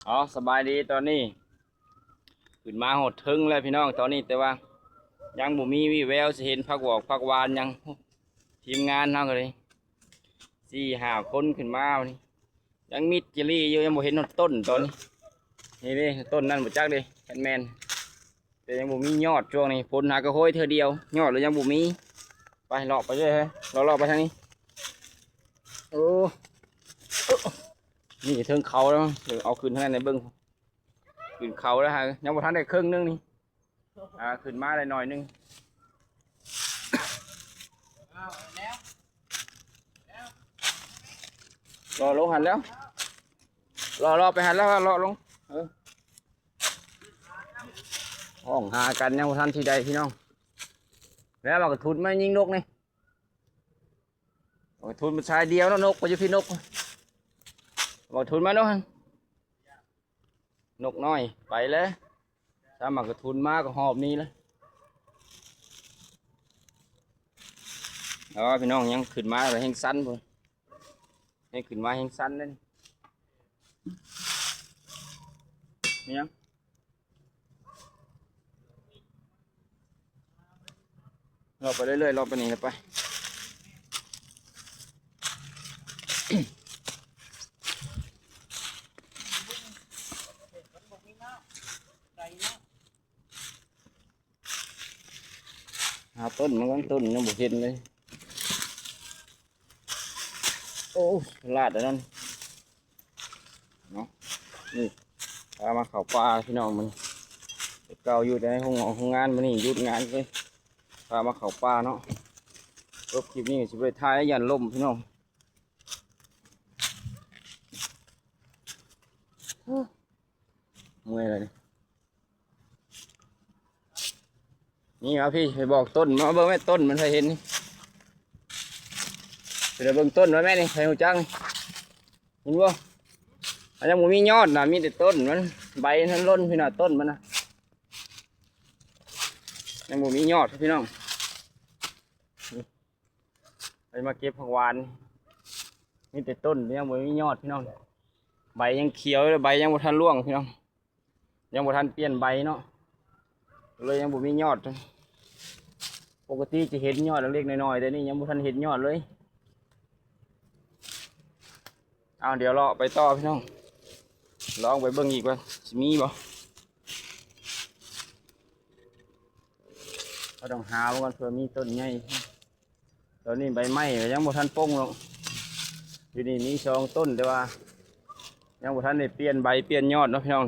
ອໍ ສະບາຍດີ ຕອນນີ້ຂຶ້ນມາຮອດເທິງແລ້ວພີ່ນ້ອງ ຕອນນີ້ ແຕ່ວ່າຍັງບໍ່ມີວີ່ແວວຊິເຫັນຜັກຫວອກຜັກຫວານຫຍັງ. ທີມງານເຮົາກໍເລີຍສີ່ຫ້າຄົນຂຶ້ນມານີ້ ຍັງມິດຈີ່ຫຼີ່ຢູ່ ຍັງບໍ່ເຫັນຮອດຕົ້ນຕອນນີ້. ນີ້ເດ້ ຕົ້ນນັ້ນບໍ່ຈັກເດ້ ຄັນແມ່ນ ແຕ່ຍັງບໍ່ມີຍອດ. ຊ່ວງນີ້ຝົນຫາກະໂຫຍເທື່ອດຽວ ຍອດລະຍັງບໍ່ມີ. ໄປເລາະໄປເລີຍເຮີຍ ເລາະໆໄປທາງນີ້. ໂອ້ ນີ້ເທິງເຂົາແລ້ວ ເອີ ເອົາຂຶ້ນທາງນັ້ນໃຫ້ເບິ່ງ ຂຶ້ນເຂົາແລ້ວ ຍັງບໍ່ທັນໄດ້ເຄິ່ງໜຶ່ງນີ້. ອ່າ ຂຶ້ນມາໄດ້ໜ້ອຍໜຶ່ງ ເລາະລົງຫັ້ນແລ້ວ ເລາະ ເລາະໄປຫັ້ນແລ້ວ ເລາະລົງ. ເອີ ຮ້ອງຫາກັນຍັງບໍ່ທັນຊິໄດ້ພີ່ນ້ອງ. ແລ້ວບັກກະທຸນມາຍິງນົກນີ້ ບັກກະທຸນມັນສາຍດຽວເນາະ ນົກໄປຢູ່ພີ້ ນົກ ບັກກະທຸນມາເນາະ. ນົກນ້ອຍໄປແລ້ວ ສາມາດກະທຸນມາກໍຮອບນີ້ແລ້ວ. ເອີ ພີ່ນ້ອງ ຍັງຂຶ້ນມາແລ້ວແຮງຊັນພຸ້ນ ແຮງຂຶ້ນມາແຮງຊັນເດ້. ມີຫຍັງ? ເລາະໄປເລື້ອຍໆ ເລາະໄປນີ້ລະໄປ. ຫາຕົ້ນມັນກ່ອນ ຕົ້ນຍັງບໍ່ເຫັນເລີຍ. ໂອ້ ລາດອັນນັ້ນເນາະ. ນີ້ ພາມາເຂົ້າປ່າພີ່ນ້ອງ ມື້ນີ້ ແຕ່ເກົ່າຢູ່ແຕ່ໃນໂຮງ ໂຮງງານ ມື້ນີ້ຢຸດງານເລີຍ ພາມາເຂົ້າປ່າເນາະ. ຈົບຄລິບນີ້ກໍຊິບໍ່ໄດ້ຖ່າຍ ຢ້ານລົມພີ່ນ້ອງ ເມື່ອຍແລ້ວນີ້. ນີ້ມາພີ່ ໄປບອກຕົ້ນ ມາເບິ່ງແມ່ຕົ້ນມັນ ໃຜເຫັນນີ້ ໄປເບິ່ງຕົ້ນມາແມ່ນີ້ ໃຜຮູ້ຈັກນີ້ ເຫັນບໍ່? ມັນຍັງບໍ່ມີຍອດນະ ມີແຕ່ຕົ້ນມັນ ໃບມັນຫຼົ່ນພີ່ນ້ອງ ຕົ້ນມັນນະ ຍັງບໍ່ມີຍອດພີ່ນ້ອງ. ໄປມາເກັບຜັກຫວານ ມີແຕ່ຕົ້ນ ຍັງບໍ່ມີຍອດພີ່ນ້ອງ ໃບຍັງຂຽວ ໃບຍັງບໍ່ທັນຮ່ວງພີ່ນ້ອງ ຍັງບໍ່ທັນປ່ຽນໃບເນາະ ເລີຍຍັງບໍ່ມີຍອດ. ປົກກະຕິຈະເຫັນຍອດເລັກໆນ້ອຍໆ ແຕ່ນີ້ຍັງບໍ່ທັນເຫັນຍອດເລີຍ. ເອົາ ດຽວເລາະໄປຕໍ່ພີ່ນ້ອງ ລອງໄປເບິ່ງອີກວ່າຊິມີບໍ່ ເຮົາຕ້ອງຫາເບິ່ງກ່ອນ ເພື່ອມີຕົ້ນໃຫຍ່. ຕອນນີ້ໃບໄມ້ກໍຍັງບໍ່ທັນປົ່ງດອກ ຢູ່ນີ້ມີສອງຕົ້ນ ແຕ່ວ່າຍັງບໍ່ທັນໄດ້ປ່ຽນໃບປ່ຽນຍອດເນາະພີ່ນ້ອງ.